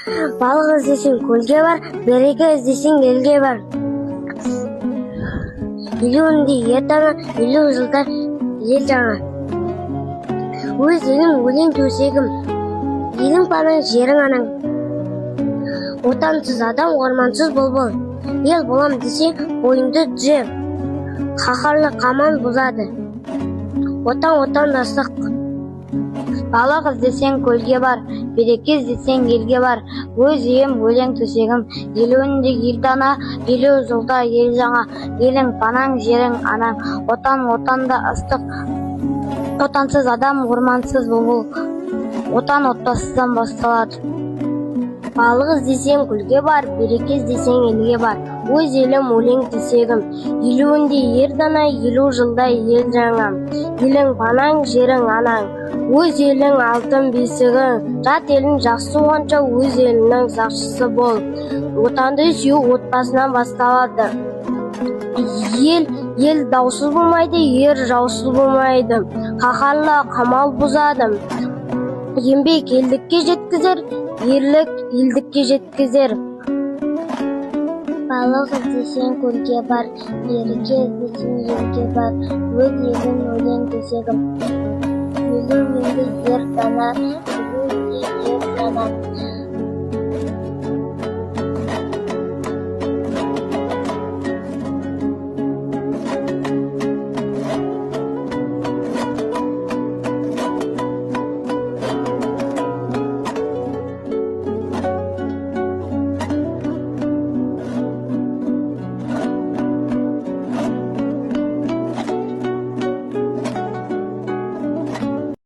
Балық іздесең, көлге бар, береке іздесең, елге бар. 50-інде ер дана, 50 жылда ел жаңа. Өз елім — өлең төсегім, елің панаң, жерің анаң. Отансыз адам — ормансыз бұлбұл. Ел болам десең, бойыңды түзе. Қаһарлы қамал бұзады. Отан — отандастық. Балық іздесең, көлге бар, береке іздесең, елге бар. Өз үйім — өлең төсегім. 50-інде ер дана, 50 жылда ел жаңа. Елің панаң, жерің анаң. Отан — отанда ыстық. Отансыз адам — ормансыз бұлбұл. Отан отбасыдан басталады. Балық іздесең, көлге бар, береке іздесең, елге бар. Өз елім — өлең төсегім. 50-інде ер дана, 50 жылда ел жаңа. Елің панаң, жерің анаң. Өз елің — алтын бесігің. Жат елін жақсы болғанша, өз елінің сақшысы бол. Отанды сүю отбасынан басталады. Ел даусыз болмайды, ер жаусыз болмайды. Қаһарлы қамал бұзады. Еңбек елдікке жеткізер, ерлік елдікке жеткізер. Балық іздесең, көлге бар, береке іздесең, елге бар. Өз елім — өлең төсегім. 50-інде ер дана,